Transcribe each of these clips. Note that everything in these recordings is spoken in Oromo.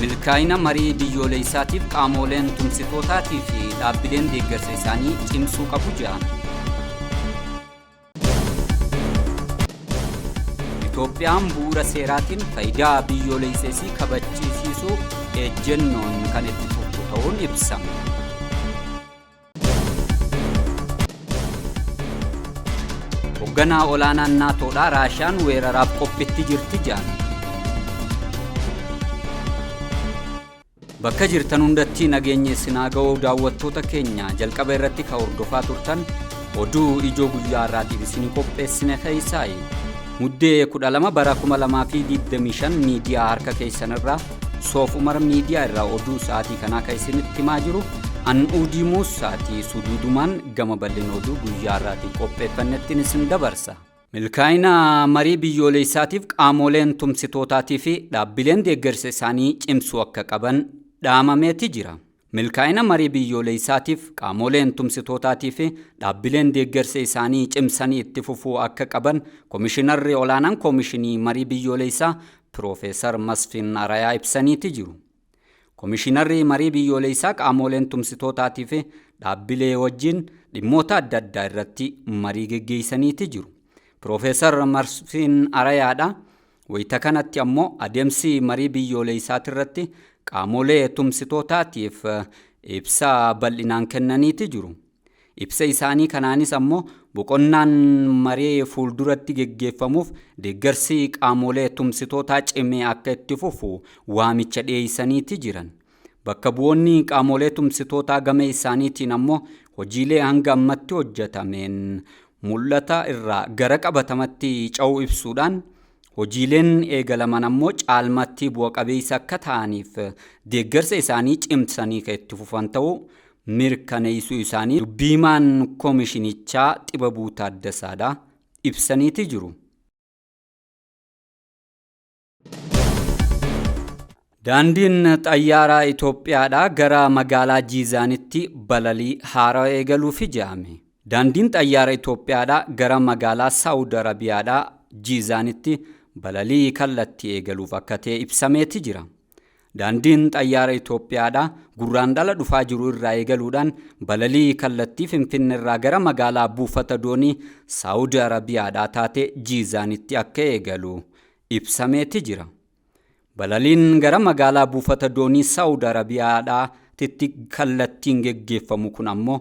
Milkaa'ina marii biyyoolessaatiif qaamoleen tumsitootaatii fi dhaabbileen deeggarsa isaanii cimsuu qabu jedhan. Itoophiyaan bu'uura seeraatiin faayidaa biyyoolessa isii kabachiisuu ejjennoon kan itti fuftu ta'uun ibsame. Hoogganaa olaanaan naatoodhaa Raashiyaan weeraraaf qophiitti jirti jedhan. Bakka jirtan hundatti nageenya isin haa ga'u daawwattoota keenya jalqaba irratti kan hordofaa turtan oduu ijoo guyyaa har'aatiif isin qopheessine keessaayi. Muddee 12 bara 2025 miidiyaa harka keessan irraa Soof Umar miidiyaa irraa oduu sa'aatii kanaa kan isinitti himaa jiru An'uudii Muussaatii suduudumaan gama bal'ina oduu guyyaa har'aatiif qopheeffannettiin isin dabarsa. Milkaa'ina marii biyyoolessaatiif qaamoleen tumsitootaatii fi dhaabbileen deeggarsa isaanii cimsuu akka qaban dhaamameeti jira. Milkaa'ina marii biyyoolessaatiif qaamoleen tumsitootaatii fi dhaabbileen deeggarsa isaanii cimsanii itti fufuu akka qaban Komishinarri olaanaan Komishinii Marii Biyyoolessaa Piroofeesar Masfin Arayaa ibsaniiti jiru. Komishinarri marii biyyoolessaa qaamoleen tumsitootaatii fi dhaabbilee wajjin dhimmoota adda addaa irratti marii geggeessaniiti jiru. Piroofeesar Masfin Arayaadha. Wayita kanatti ammoo adeemsi marii biyyoolessaatirratti qaamolee tumsitootaatiif ibsa bal'inaan kennaniiti jiru. Ibsa isaanii kanaanis ammoo boqonnaan marii fuulduratti geggeeffamuuf deeggarsi qaamolee tumsitootaa cimee akka itti fufu waamicha dhiyeessaniiti jiran. Bakka bu'oonni qaamolee tumsitootaa gama isaaniitiin ammoo hojiilee hanga ammatti hojjetameen mul'ata irraa gara qabatamatti ce'uu ibsuudhaan hojiileen eegalaman ammoo caalmatti bu'a qabeessa akka ta'aniif deeggarsa isaanii cimsanii kan itti fufan ta'uu mirkaneessuu isaanii dubbiimaan koomishinichaa Xibabuu Taaddasaadha ibsaniiti jiru. Daandiin xayyaaraa Itoophiyaadhaa gara magaalaa Jiizaanitti balalii haaraa eegaluuf jedhame. Daandiin xayyaara Itoophiyaadhaa gara magaalaa Saawud Arabiyaadhaa Jiizaanitti balalii kallattii eegaluuf akka ta'e ibsameeti jira. Daandiin xayyaara Itoophiyaadhaa gurraandhala dhufaa jiru irraa eegaluudhaan balalii kallattii Finfinneerraa gara magaalaa buufata doonii Saawud Arabiyaadhaa taate Jiizaanitti akka eegalu ibsameeti jira. Balaliin gara magaalaa buufata doonii Saawud Arabiyaadhaatitti kallattiin geggeeffamu kun ammoo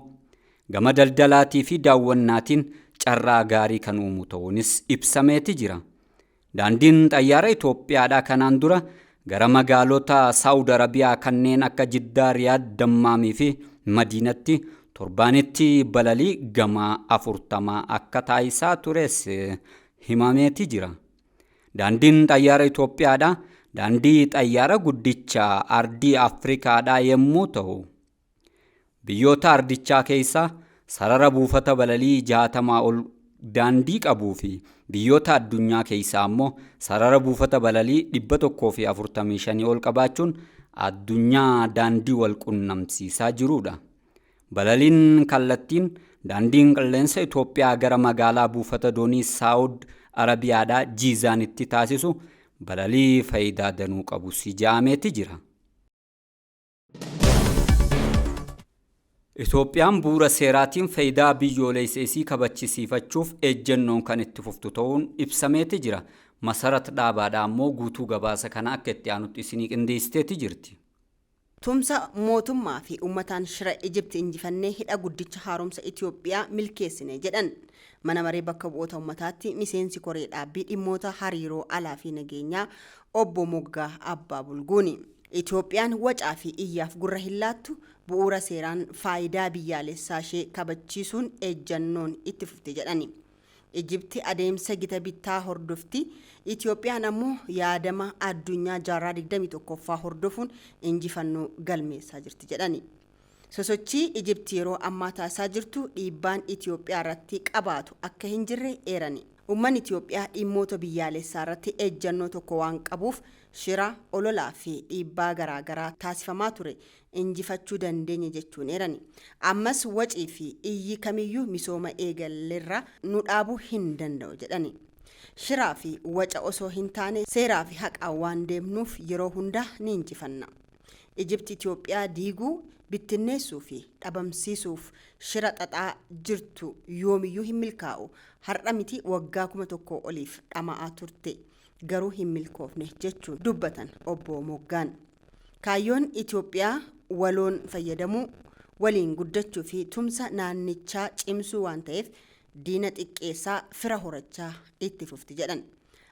gama daldalaatii fi daawwannaatiin carraa gaarii kan uumu ta'uunis ibsameeti jira. Daandiin xayyaara Itoophiyaadhaa kanaan dura gara magaalota Saawud Arabiyaa kanneen akka Jiddaa, Riyaad, Dammaamii fi Madiinatti torbaanitti balalii gama 40 akka taasisaa tures himameeti jira. Daandiin xayyaara Itoophiyaadhaa daandii xayyaara guddicha ardii Afrikaadhaa yommuu ta'u, biyyoota ardichaa keessaa sarara buufata balalii 60 ol daandii qabuu fi biyyoota addunyaa keessaa ammoo sarara buufata balalii 145 ol qabaachuun addunyaa daandii wal qunnamsiisaa jirudha. Balaliin kallattiin daandiin qilleensa Itoophiyaa gara magaalaa buufata doonii Saawud Arabiyaadhaa Jiizaanitti taasisu balalii faayidaa danuu qabu si ja'ameeti jira. Itoophiyaan bu'uura seeraatiin faayidaa biyyoolessa isii kabachisiifachuuf ejjennoon kan itti fuftu ta'uun ibsameeti jira. Masarat Dhaabaadhaa ammoo guutuu gabaasa kana akka itti aanutti isinii qindeessiteeti jirti. Tumsa mootummaa fi uummataan shira Ijipti injifannee hidha guddicha haaromsa Itoophiyaa milkeessine jedhan. Mana maree bakka bu'oota uummataatti miseensi koree dhaabbii dhimmoota hariiroo alaa fi nageenyaa obbo Moggaa Abbaa Bulguuni. Itoophiyaan wacaa fi iyyaaf gurra hin laattu, bu'uura seeraan faayidaa biyyaalessaa ishee kabachiisuun ejjannoon itti fufti jedhani. Ijipti adeemsa gita bittaa hordofti, Itoophiyaan ammoo yaadama addunyaa jaarraa 21ffaa hordofuun injifannoo galmeessaa jirti jedhani. Sosochii Ijipti yeroo ammaa taasisaa jirtu dhiibbaan Itoophiyaa irratti qabaatu akka hin jirre eerani. Uummanni Itoophiyaa dhimmoota biyyaalessaa irratti ejjannoo tokko waan qabuuf shira, ololaa fi dhiibbaa garaagaraa taasifamaa ture injifachuu dandeenye jechuun eerani. Ammas wacii fi iyyi kamiyyuu misooma eegallerraa nu dhaabuu hin danda'u jedhani. Shiraa fi waca osoo hin taane seeraa fi haqaan waan deemnuuf yeroo hunda ni injifanna. Ijipti Itoophiyaa diiguu, bittinneessuu fi dhabamsiisuuf shira xaxaa jirtu yoomiyyuu hin milkaa'u. Har'a miti waggaa 1000 oliif dhama'aa turte garuu hin milkoofne jechuun dubbatan obbo Moggaan. Kaayyoon Itoophiyaa waloon fayyadamuu, waliin guddachuu fi tumsa naannichaa cimsuu waan ta'eef diina xiqqeessaa fira horachaa itti fufti jedhan.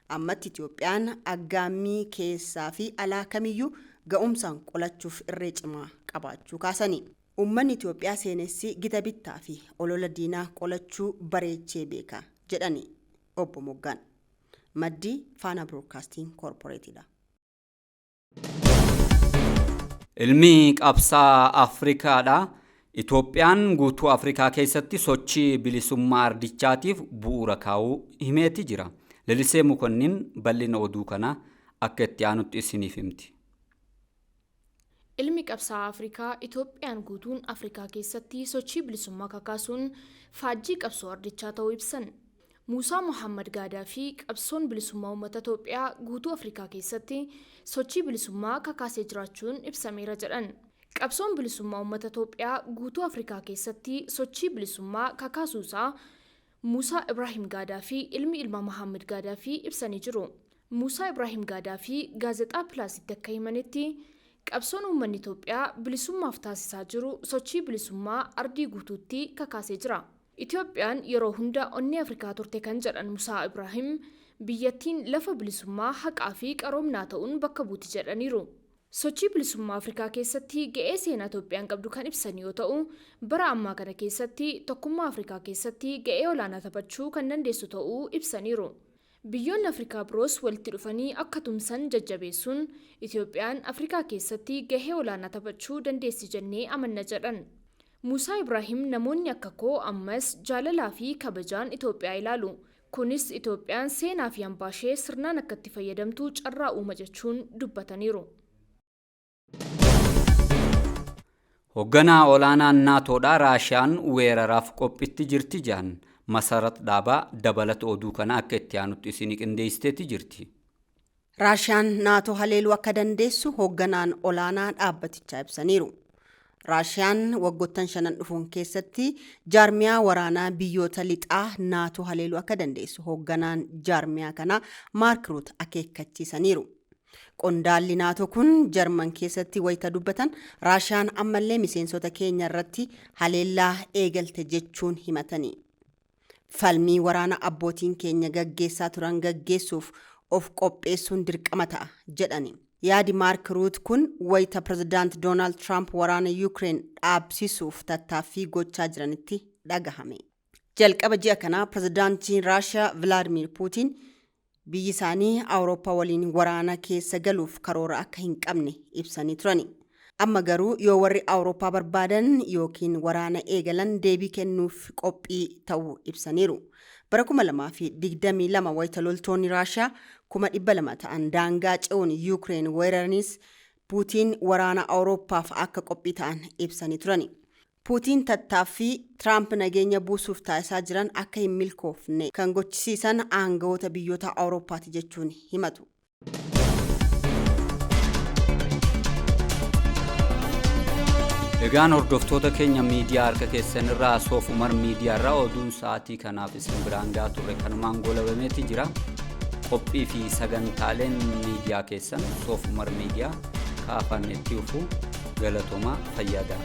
Ammatti Itoophiyaan aggaammii keessaa fi alaa kamiyyuu ga'umsaan qolachuuf irree cimaa qabaachuu kaasani. Uummanni Itoophiyaa seenessi gita bittaa fi olola diinaa qolachuu bareechee beeka jedhani obbo Moggaan. Maddii Faanaa Biroodkaastiin Koorporeetidha. Ilmi qabsaa Afrikaadha. Itoophiyaan guutuu Afrikaa keessatti sochii bilisummaa ardichaatiif bu'uura kaa'uu himeeti jira. Lalisee Mukonnin bal'ina oduu kanaa akka itti aanutti isiniif himti. Ilmi qabsaa Afrikaa Itoophiyaan guutuun Afrikaa keessatti sochii bilisummaa kakaasuun faajjii qabsoo ardichaa ta'uu ibsan. Muusaa Mohammad Gaadaa fi qabsoon bilisummaa uummata Itoophiyaa guutuu Afrikaa keessatti sochii bilisummaa kakaasee jiraachuun ibsameera jedhan. Qabsoon bilisummaa uummata Itoophiyaa guutuu Afrikaa keessatti sochii bilisummaa kakaasuusaa Muusaa Ibrahim Gaadaa fi ilmi ilma Mohammad Gaadaa fi ibsanii jiru. Muusaa Ibrahim Gaadaa fi gaazexaa Pilaasitti akka himanitti qabsoon uummanni Itoophiyaa bilisummaaf taasisaa jiru sochii bilisummaa ardii guutuutti kakaasee jira. Itoophiyaan yeroo hunda onnee Afrikaa turte kan jedhan Musaa Ibrahim biyyattiin lafa bilisummaa haqaa fi qaroomnaa ta'uun bakka buuti jedhaniiru. Sochii bilisummaa Afrikaa keessatti ga'ee seenaa Itoophiyaan qabdu kan ibsan yoo ta'u, bara ammaa kana keessatti tokkummaa Afrikaa keessatti ga'ee olaanaa taphachuu kan dandeessu ta'uu ibsaniiru. Biyyoonni Afrikaa biroos walitti dhufanii akka tumsan jajjabeessuun Itoophiyaan Afrikaa keessatti gahee olaanaa taphachuu dandeessi jennee amanna jedhan. Muusaa Ibrahim namoonni akka koo ammas jaalalaa fi kabajaan Itoophiyaa ilaalu. Kunis Itoophiyaan seenaa fi hambaa ishee sirnaan akka itti fayyadamtu carraa uuma jechuun dubbataniiru. Hoogganaa olaanaan naatoodhaa Raashiyaan weeraraaf qophiitti jirti jedhan Masarat Dhaabaa dabalata oduu kana akka itti aanutti isinii qindeessiteeti jirti. Raashiyaan naatoo haleeluu akka dandeessu hoogganaan olaanaa dhaabbatichaa ibsaniiru. Raashiyaan waggoottan 5 dhufuun keessatti jaarmiyaa waraanaa biyyoota lixaa naatoo haleeluu akka dandeessu hoogganaan jaarmiyaa kanaa Maark Ruut akeekkachiisaniiru. Qondaalli naatoo kun Jarman keessatti wayita dubbatan Raashiyaan ammallee miseensota keenya irratti haleellaa eegalte jechuun himatani. Falmii waraana abbootiin keenya gaggeessaa turan gaggeessuuf of qopheessuun dirqama ta'a jedhani. Yaadi Maark Ruut kun wayita pirezidaant Doonaald Tiraamp waraana Yuukireen dhaabsisuuf tattaaffii gochaa jiranitti dhagahame. Jalqaba ji'a kanaa pirezidaantiin Raashiyaa Vilaadimir Puutiin biyyi isaanii Awurooppaa waliin waraana keessa galuuf karoora akka hin qabne ibsanii turani. Amma garuu yoo warri Awurooppaa barbaadan yookiin waraana eegalan deebii kennuuf qophii ta'uu ibsaniiru. Bara 2022 wayita loltoonni Raashiyaa 200,000 ta'an daangaa ce'uun Yuukireen weeraranis Puutiin waraana Awurooppaaf akka qophii ta'an ibsanii turani. Puutiin tattaaffii Tiraamp nageenya buusuuf taasisaa jiran akka hin milkoofne kan gochisiisan aangawoota biyyoota Awurooppaati jechuun himatu. Egaan hordoftoota keenya miidiyaa harka keessan irraa Soof Umar miidiyaa irraa oduun sa'aatii kanaaf isin biraan gahaa turre kanumaan goolabameeti jira. Qophii fi sagantaaleen miidiyaa keessan Soof Umar miidiyaa kaafan itti dhufu galatoomaa fayyadaa.